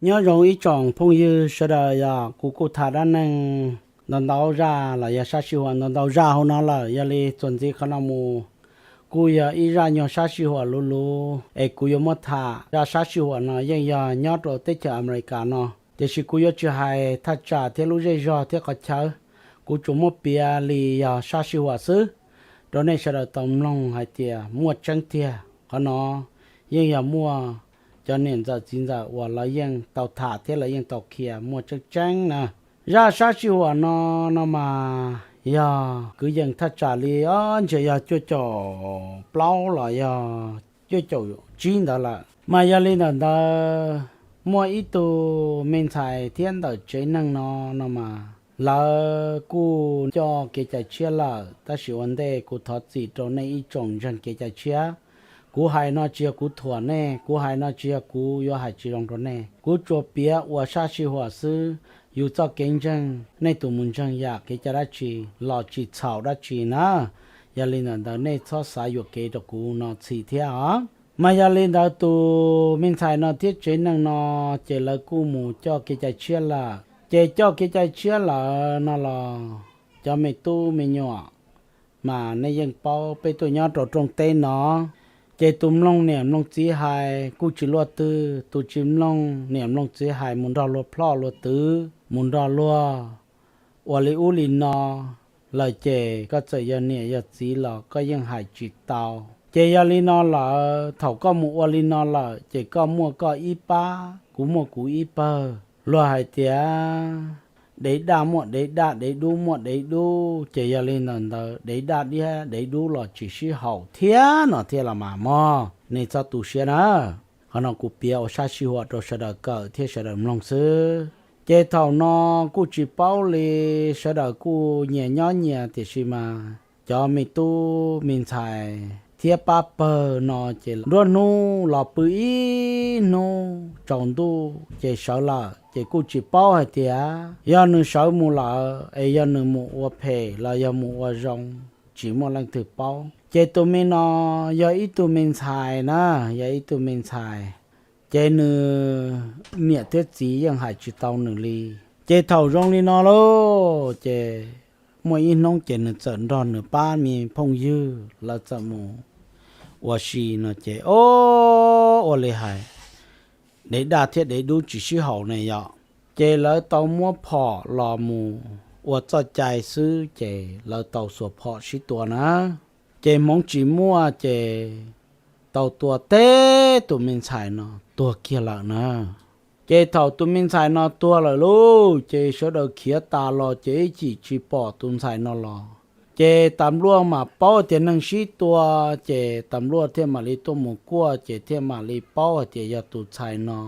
Nyob zoo ib tsoom phooj ywg sawv daws, yog kuv kuj tham dab neeg ntau ntau zaj los yog sab sij huam ntau ntau zaj hauv no lawm, yog li txuas ntxiv qhov no mus kuj yog ib zaj nyuag sab sij huam luv luv es kuv yuav muab tham. Zaj sab sij huam no yeej yog nyob rau teb chaws Amelikas no, tiam sis kuv yuav tsis hais thaj tsam thiab lub zej zog thiab qhov chaw, kuv tsuas muab piav li yog sab sij huam xwb rau nej sawv daws tau mloog hais tias muaj tseeb tiag. Qhov no yeej yog muaj cov niam ntxawm txiv ntxawm uas lawv yeej tau tham thiab lawv yeej tau qhia muaj tseeb tseeb na. Zaj sab sij huam no, no mas yog kwv yees thaj tsam li, o, ntshe yog cuaj caum plaub los yog cuaj caum tsib ntawd lawm. Mas yog li ntawm ntawd, muaj ib tug me ntxhais thiab ntawm tsev neeg no, no mas lawv kuj coj kev cai tshiab lawm, tab sis ua ntej kuv thov txim rau nej ib tsoom ntseeg kev cai tshiab. Kuv hais no tsis yog kuv thuam nej, kuv hais no tsis yog kuv yuav hais tsis zoo rau nej, kuv tsuas piav ua sab sij huam xwb. Yus txoj kev ntseeg, nej tus mus ntseeg yam kev cai dab tsi los tsis txhaum dab tsi na. Yog li ntawm ntawd nej txhob xav yuam kev rau kuv no txhim thiab os. Mas yog li ntawd tus me ntxhais no thiab tsev neeg no ces lawv kuj mus coj kev cai tshiab lawm. Ces coj kev cai tshiab lawm no los cov me tub me nyuam, mas nej yeej paub peb tuaj nyob rau rooj teb no, ces tus mloog niam mloog txiv hais kuj tsis luaj twg, tus tsis mloog niam mloog txiv hais mus nrog luag plhoj luag twv, mus nrog luag ua li ub li no lawm ces koj txawm yog niam yog txiv los koj yeej hais tsis tau. Ces yog li no lawm, thaum koj mus ua li no lawm ces koj muaj koj ib pab, kuv muaj kuv ib pawg. Luag hais tias dev daj muaj dev daj, dev dub muaj dev dub, ces yog li ntawm ntawd dev daj thiab dev dub los tsis sib haum thiab no thiab los mas mog, nej txhob tu siab na. Qhov no kuv piav ua sab sij huam rau sawv daws kawm thiab sawv daws mloog xwb. Ces thaum no kuj tsis paub li, sawv daws kuj nyias nyob nyias, tiam sis mas cov me tub me ntxhais thiab pab pawg no ces nruab hnub los pw ib hnub tsaus ntuj ces sawv lawm, ces kuj tsis paub hais tias yog nws sawv mus lawm es yog nws mus ua phem los yog mus ua zoo, tsis muaj leej twg paub. Ces tus me no yog ib tug me ntxhais na, yog ib tug me ntxhais, ces nws niam thiab txiv yeej hais tsis tau nws li. Ces thaum zoo li no lauj, ces muaj ib hnub ces nws txawm nrog nws pab me phooj ywg lawv txawm mus ua si no ces, o, ua li hais dev daj thiab dev dub tsis sib haum ne yom, ces lawv tau muab phom los mus ua txoj cai xwb ces lawv tau xuas phom sib tua na. Ces hmoov tsis muaj ces tau tua teb tus me ntxhais no tuag kiag lawm na. Ces thaum tus me ntxhais no tuag lawm lauj, ces sawv daws khiav tas los ces ib chim tsis pom tus ntxhais no los. Ces tas npluaj mas paub tias neeg sib tua, ces tas npluaj thiaj mam li tuaj mus kuaj, ces thiaj mam li paub hais tias yog tus ntxhais no.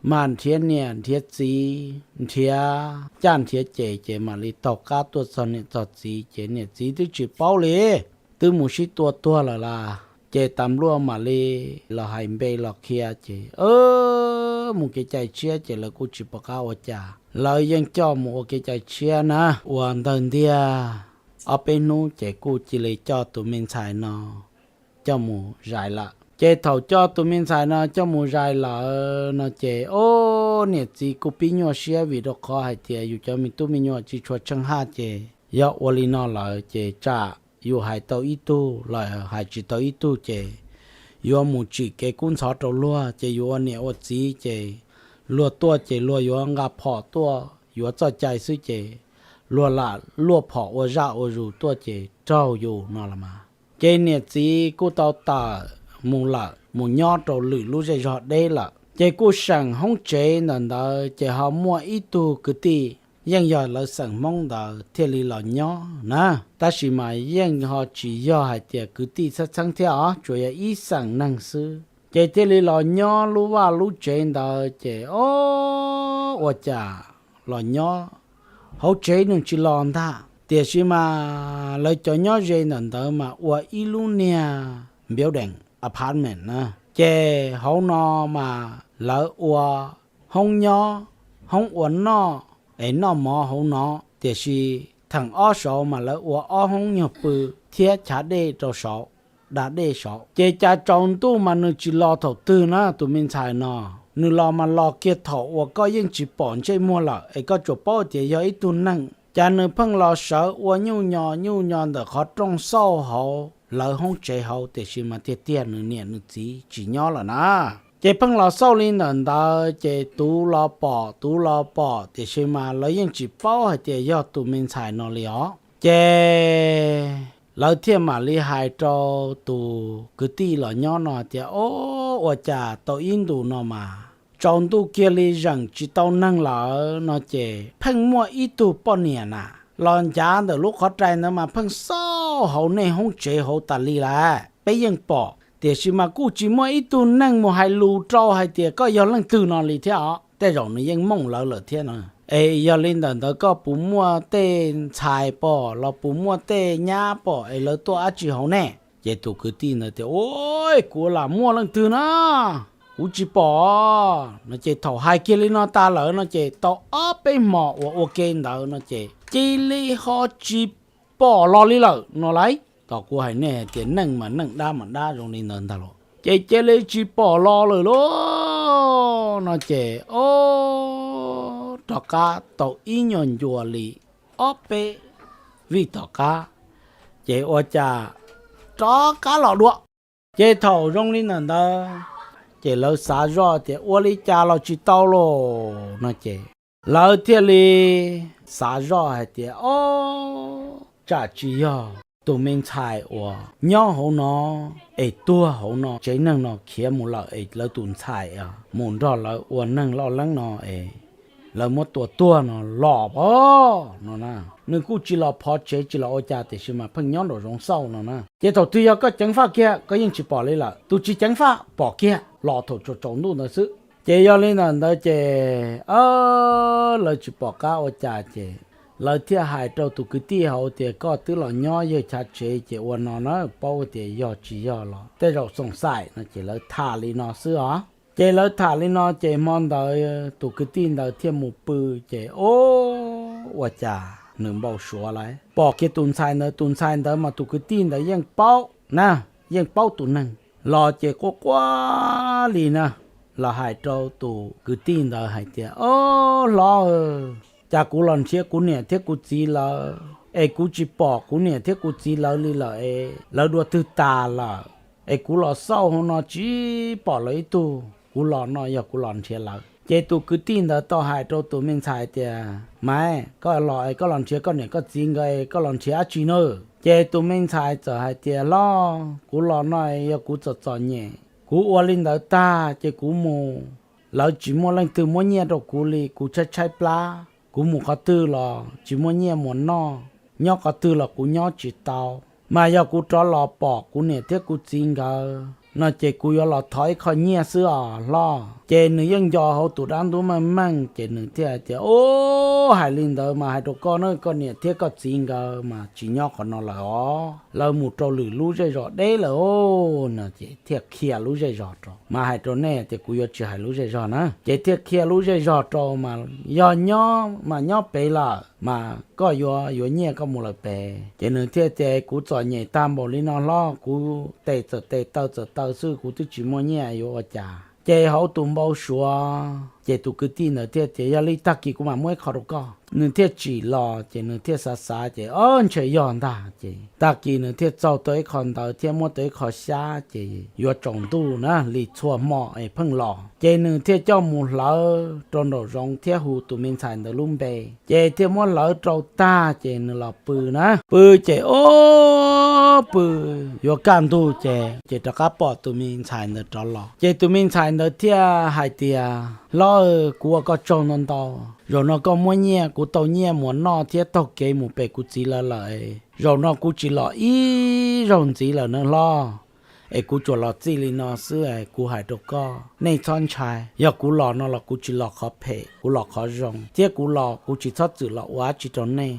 Mas nrhiav niam nrhiav txiv, nrhiav caj nrhiav ces, ces mam li taug qab tuaj txog niam txog txiv, ces niam txiv twb tsis paub li, twb mus sib tua tuag lawm las. Ces tas npluaj mam li los hais npe los qhia, ces mus kev cai tshiab ces lawv kuj tsis pom qab ua cas, lawv yeej coj mus ua kev cai tshiab na. Ua ntawg ntiag ob peb hnub ces kuj cia li coj tus me ntxhais no coj mus zais lawm. Ces thaum coj tus me ntxhais no coj mus zais lawm no ces, o, niam txiv kuj pib nyuaj siab vim rau qhov hais tias yus cov me tub me nyuam tsis tshua tsheej haj ces yog ua li no lawm ces tsam yus hais tau ib tug los hais tsis tau ib tug ces yuav mus tsim kev kub ntxhov rau luag, ces yus ua niam ua txiv ces luag tuaj ces luag yuav nqa phom tuaj yuav txoj cai xwb ces luag lam luaj phom ua zaj ua zus tuaj ces raug yus no los mas. Ces niam txiv kuj tau tawm mus lawm, mus nyob rau lwm lub zej zog deb lawm. Ces kuj seem hoob tsev ntawm ntawd ces ho muaj ib tug kwv tij yeej yog lawv xeem Hmoob ntawd thiaj li los nyob na. Tab sis mas yeej ho tsis yog hais tias kwv tij txheeb txheeb thiab os, tsuas yog ib xeem neeg xwb. Ces thiaj li los nyob lub vaj lub tsev ntawd ces, o, ua cas los nyob hauv tsev nws tsis los ntag. Tiam sis mas lawv cov nyob ze ntawm ntawd mas ua ib lub niag building apartment na. Ces hauv no mas lawv ua hoob nyob, hoob ua noj es noj mov hauv no, tiam sis theem ob saud mas lawv ua ob hoob nyuag pw thiab chav dej rau saud, da dej saud. Ces cas tsaus ntuj mas nws tsis los thaum twg na tus me ntxhais no. Nws los mas los kiag thaum uas koj yeej tsis pom ntsej muag lawm es koj tsuas paub tias yog ib tug neeg. Cas nws pheej los sawv ua nyuj nyo nyuj nyo ntawm qhov rooj xauj hauv lawv hoob tsev hauv, tiam sis mas tiag tiag nws niam nws txiv tsis nyob lawm na. Ces pheej los xauj li ntawm ntawd ces tus los pom tus los pom, tiam sis mas lawv yeej tsis paub hais tias yog tus me ntxhais no li os. Ces lawv thiaj mam li hais rau tus kwv tij los nyob no tias, O, ua cas tau ib ntus no mas tsaus ntuj kiag li zeem tsis tau neeg lawm no ces pheej muaj ib tug poj niam na los ncav ntawm lub qhov rai ntawd mas pheej xauj hauv nej hoob tsev hauv tas li lawm. Peb yeej pom, tiam sis mas kuj tsis muaj ib tug neeg mus hais lus rau hais tias koj yog leej twg no li thiab os. Tej zaum nws yeej mooj lawv lawm thiab no. Es yog li ntawm ntawd koj puas muaj tej ntxhais pom los puas muaj tej nyab pom es lawv tuaj dab tsi hauv nej? Ces tus kwv tij ntawd tias, Ua, kuv lam muaj leej twg na, kuv tsis pom no. Ces thaum hais kiag li no tas lawm no ces tau ob peb hmo uas ua ke ntawd no ces cia li ho tsis pom los li lawm no lauj. Tos kuv hais nej hais tias neeg mas neeg, dab mas dab zoo li ntawd ntag los. Ces cia li tsis pom los lawm lauj no ces, o, rov qab tau ib nyuag ncua li ob peb vij tom qab, ces ua cas rov qab los dua. Ces thaum zoo li ntawm ntawd ces lawv xav zoj tias ua li cas los tsis tau los no ces lawv thiaj li xav zoj hais tias, O, tsam tsis yog tus me ntxhais uas nyob hauv no es tuag hauv no tsev neeg no khiav mus lawm es lawv tus ntxhais mus nrog lawv ua neeg loj leeb no es lawv muab tua tuag no los pom no na. Nws kuj tsis los phov tsev tsis los ua cas, tiam sis mas pheej nyob nraum zoov xauj no na. Ces thaum twg yog koj ceev faj kiag koj yeej tsis pom li lawm, tus tsis ceev faj pom kiag los thaum tsaus tsaus ntuj ntawd xwb. Ces yog li ntawm ntawd ces lawv tsis pom qab ua cas ces lawv thiaj hais rau tus kwv tij hauv tias, Koj twb los nyob yawg chav tsev ces ua no na, paub tias yog tsis yog los tej zaum xoom xaim no. Ces lawv tham li no xwb os. Ces lawv tham li no ces hmo ntawd tus kwv tij ntawd thiaj mus pw, ces o, ua cas nws npau suav lawm, pom kiag tus ntxhais ntawd. Tus ntxhais ntawd mas tus kwv tij ntawd yeej paub na, yeej paub tus neeg los ces quaj quaj li na, los hais rau tus kwv tij ntawd hais tias, O, hlob, cas kuv los nrhiav kuv niam thiab kuv txiv lawv es kuv tsis pom kuv niam thiab kuv txiv lawv li lawm es lawv dua twg tas lawm, es kuv los xauj hauv no tsis pom lawv ib tug. Kuv los no yog kuv los nrhiav lawv. Ces tus kwv tij ntawd tau hais rau tus me ntxhais tias, Maiv, koj los es koj los nrhiav koj niam koj txiv nkawd es koj los nrhiav dab tsi na? Ces tus me ntxhais txawm hais tias, Hlob, kuv los no yog kuv txom txom nyem, kuv ua li ntawd tag ces kuv mus, lawv tsis muaj leej twg muab nyiaj rau kuv li, kuv tshaib tshaib plab, kuv mus qhov twg los tsis muaj nyiaj mus noj, nyob qhov twg los kuv nyob tsis tau. Mas yog kuv rov los pom kuv niam thiab kuv txiv nkawd no ces kuv yuav los thov ib qho nyiaj xwb os hlob. Ces nws yeej nco hauv tus dab ntub meej meej, ces nws thiaj hais tias, O, hais li ntawd mas hais rau koj na, koj niam thiab koj txiv nkawd mas tsis nyob qhov no lawm os, lawv mus rau lwm lub zej zos deb lawm os no. Ces thiaj qhia lub zej zos rau, mas hais rau nej tias kuv yuav tsis hais lub zej zos na. Ces thiaj qhia lub zej zos rau, mas yog nyob mas nyob pem lawm mas koj yuav yuav nyiaj koj mus lawm pem. Ces nws thiaj tias, Kuv txom nyem tag npaum li no hlob, kuv tes txawm tes taw txawm taw xwb, kuv twb tsis muaj nyiaj yuav ua cas. Ces hauv tus npau suav ces tus kwv tij ntawd thiaj tias, Yog li tag kis kuv mam muab ib qho rau koj. Nws thiaj tsim los, ces nws thiaj xav xav ces, O, ntshe yog ntag. Ces tag kis nws thiaj txaug tau ib qho ntawd thiab muab tau ib qho xyab, ces yuav tsaus ntuj na li txhua hmo es pheej los. Ces nws thiaj coj mus hlawv rau nraum zoov thiab hu tus me ntxhais ntawd lub npe, ces thiaj muab hlawv rau tag ces nws los pw na. Pw ces o, pw yuav kaj ntug ces, ces rov qab pom tus me ntxhais ntawd rov los. Ces tus me ntxhais ntawd thiaj hais tias, Hlob, kuv ua koj tsaug ntau ntau. Zaum no koj muab nyiaj, kuv tau nyiaj mus noj thiab taug kev mus pem kuv txiv lawv lawm. Zaum no kuv tsis los ib zaug ntxiv lawm na hlob, es kuv tsuas los txij li no xwb. Kuv hais rau koj, nej txhob ntshai, yog kuv los no los kuv tsis los qhov phem, kuv los qhov zoo, thiab kuv los kuv tsis txhob txwm los ua dab tsi rau nej.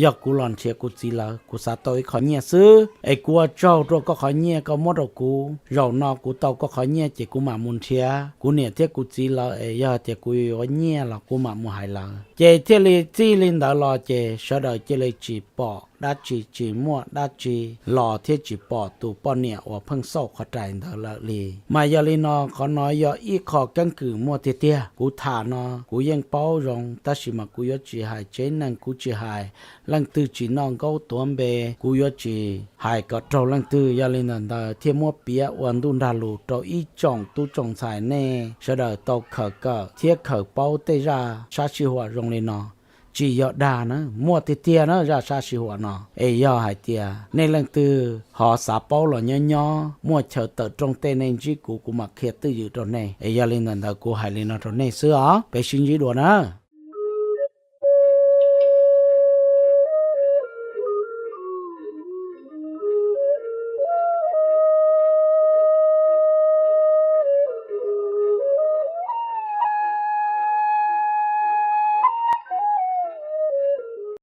Yog kuv los nrhiav kuv txiv lawv, kuv xav tau ib qho nyiaj xwb, es kuv ua tsaug rau koj qhov nyiaj koj muab rau kuv. Zaum no kuv tau koj qhov nyiaj ces kuv mam mus nrhiav kuv niam thiab kuv txiv lawv, es yog tias kuv yuav nyiaj los kuv mam mus hais lawv. Ces thiaj li txij li ntawd los ces sawv daws cia li tsis pom dab tsi, tsis muaj dab tsi los thiab tsis pom tus poj niam uas pheej xauj qhov rais ntawd lawm li. Mas yog li no qhov no yog ib qho keeb kwm muaj tiag tiag. Kuv tham no kuv yeej paub zoo, tab sis mas kuv yuav tsis hais tsev neeg, kuv tsis hais leej twg tsis noj nkaub tuav npe, kuv yuav tsis hais kom raug leej twg. Yog li ntawd ntawd thiaj muab piav ua ntuj nrag lus rau ib tsoom tub tsoom ntxhais nej sawv daws tau khaws kawm thiab khaws paub tej zaj sab sij huam zoo li no. Tsis yog dag na, muaj tiag tiag na zaj sab sij huam no. Es yog hais tias nej leej twg ho xav paub los nyob nyob muaj chaw tawm rooj tej nej ntsib kuv, kuv mam qhia twj ywm rau nej. Es yog li ntawd ntawd kuv hais li no rau nej xwb os, peb sib ntsib dua na.